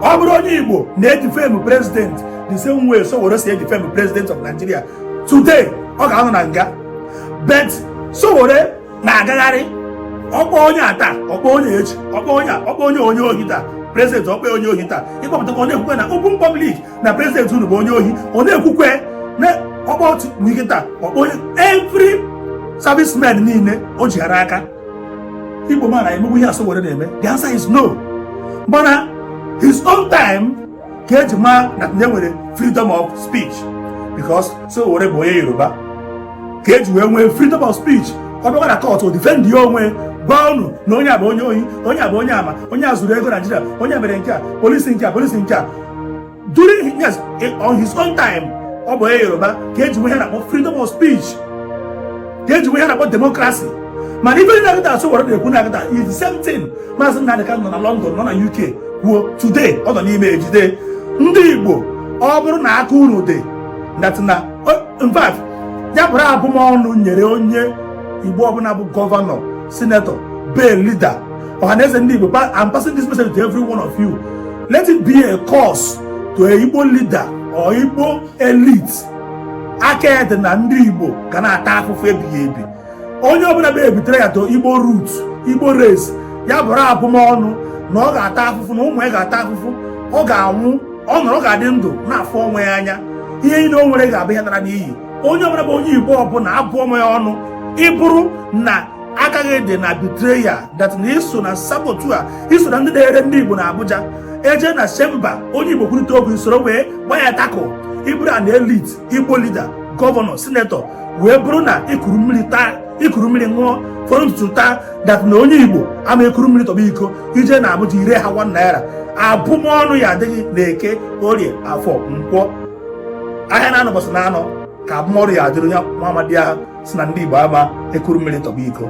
Ọ bụrụ onye Igbo na-edefame president the same way Sowore si edefame president of Nigeria today, ọ ga-anọ na nga. But Sowore na-agagharị, ọkpọ onye a taa, ọkpọ onye echi, ọkpọ onye a, ọkpọ onye onye ohi taa, president ọkpọ onye ohi taa. Ịkpọpụtakwa, ọ na-ekwukwe na open public na president unu bụ onye ohi. Ọ na-ekwukwe na ọkpọ Wike taa, ọkpọ onye, every serviceman niile o jighara aka. Igbo man, emegbu ihe a Sowore na-eme? The answer is no. Mana his own time ka eji maa na e nwere freedom of speech, because Sowore bụ onye Yoruba, ka eji wee nwee freedom of speech. Ọ bịakwa na court, defend ya onwe, gwa unu na onye a bụ onye ohi, onye a bụ onye ama, onye a zuru ego Naijiria, onye a mere nke a, polisi nke a, polisi nke a. During, yes, on his own time, ọ bụ onye Yoruba ka eji nwee ihe na-akpọ freedom of speech, ka eji nwee ihe na-akpọ democracy. Mana ife na-agịta Sowore na-ekwu na-agịta is the same thing Maazị Nnamdi Kanu nọ na London, nọ na UK kwuo. Today ọ nọ n'ime ejide ndị Igbo. Ọ bụrụ na aka unu dị na, in fact, ya bụrụ abụmọnụ nyere onye Igbo ọbụla bụ governor, senator, bel leader, Ọhaneze ndị Igbo, I'm passing this message to every one of you: let it be a curse to a Igbo leader or Igbo elite aka dị na ndị Igbo ga na-ata afụfụ ebighị ebi. Onye ọbụla bụ ebitere ya to Igbo root, Igbo race, ya bụrụ abụmọnụ na ọ ga-ata afụfụ, na ụmụ ya ga-ata afụfụ. Ọ ga-anwụ, ọ nọrọ ga-adị ndụ na-afụ onwe ya anya, ihe niile o nwere ga-abụ ihe nara n'iyi. Onye ọbụla bụ onye Igbo ọbụla, abụọ m ya ọnụ, ịbụrụ na agaghị dị na betrayal that na iso na saboteur, iso na ndị na-ere ndị Igbo na Abuja, eje na chamber, onye Igbo kwurịta okwu, isoro wee gba ya tackle, ịbụrụ na elite Igbo leader, governor, senator, wee bụrụ na ikuru mmiri taa, ikuru mmiri ṅụọ, fọrọ ntutu taa, that na onye Igbo ama ekuru mmiri tọba iko, ije na Abuja ire ha ₦1, abụmọnụ ya adịghị na Eke, Orie, Afọ, Nkwọ, ahịa na-anọ, ụbọchị na-anọ, ka abụmọrụ ya adịrị onye nwa amadi ahụ si na ndị Igbo ama ekuru mmiri tọba iko.